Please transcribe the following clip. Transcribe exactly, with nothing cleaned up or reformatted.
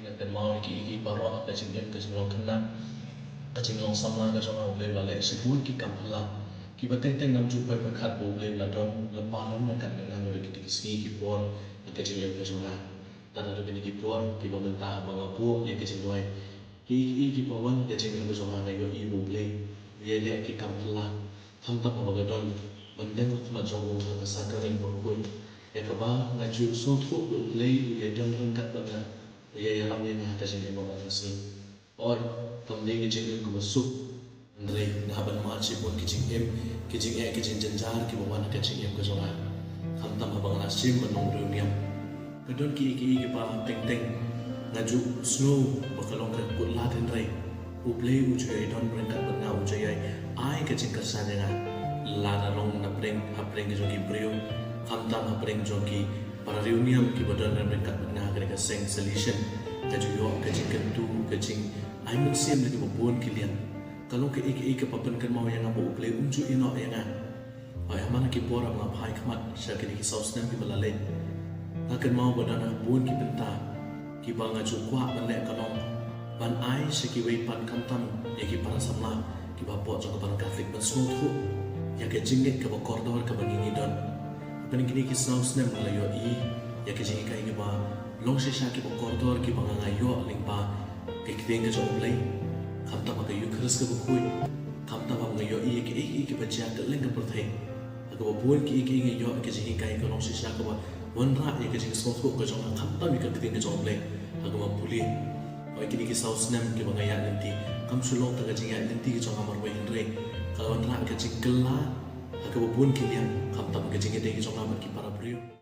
Nga kynmaw ïa ki, ïa ki baroh, ka jingim, ka jinglong khynnah, ka jinglong samla ka jong nga, U Blei u la leh shibun ki kam phylla kiba teng teng ngam ju poi pyrkhat ba U Blei u la don, u la pynlong ryngkat bad nga ha kine ki sngi ki por ha ka jingim ka jong nga. Lada ha kine ki por kiba mynta haba nga buh ïa ka jingduwai, ki, ki, kiba wan ha ka jingim ka jong nga, nga ïohi ba U Blei u ïaleh ki kam phylla. Khamtam haba nga don ban deng ha khmat jong u ha ka sakramit bakhuid, ïa kaba nga ju sngewthuh ba U Blei u ïadon ryngkat bad nga, u ïalam ïa nga ha ka jingim ba man ka sngi. Hooid, kam dei ka jingim kaba suk, hynrei nga hap ban mad shibun ki jingim, ki jingeh, ki jingjynjar kiba wan ha ka jingim ka jong nga. Khamtam haba nga la shim ban long riewniam, ka don kiei kiei kiba teng teng nga ju sngew ba ka long ka kut lad, hynrei U Blei u ju ïadon ryngkat bad nga, u ju ïai ai ka jingkyrshan ïa nga. Lada long na pdeng, hapdeng ka jong ki briew, khamtam hapdeng jong ki para riewniam kiba don ryngkat bad nga ha kane ka seng Salesian, nga ju ïoh ka jingkyntu, ka jingai mynsiem na kiba bun ki liang. Ka long kaei kaei kaba pynkynmaw ïa nga ba U Blei um ju ïehnoh ïa nga. Hooid, ha man ki por haba nga phai khmat sha kine ki saw snem kiba la leit, nga kynmaw ba don ha bun ki bynta kiba nga ju kwah ban leh, ka long ban ai sha kiwei pat, khamtam ïa ki para samla kiba hapoh jong ka balang Katholik ban sngewthuh ïa ka jingngeit kaba kordor kaba ngi ngi don. Hapdeng kine ki saw snem nga la ïohi ïa ka jinghikai kiba long shisha kiba kordor kiba nga nga ïoh lyngba ka ktien ka jong U Blei, khamtam ha ka Eukharist kaba khuid, khamtam haba nga ïohi ïa kiei kiei kiba jia kylleng ka pyrthei. Ha kaba bun kiei kiei nga ïoh ka jinghikai ka long shisha kaba wanrah ïa ka jingsngewthuh ka jong nga, khamtam ïa ka ktien ka jong U Blei ha kaba pule. Hooid, kine ki saw snem kiba nga ïaid lynti, kam shu long tang ka jingïaid lynti ka jong nga marwei, hynrei ka la wanrah ka jingkylla ha kaba bun ki liang, khamtam ka jingïadei ka jong nga bad ki para briew.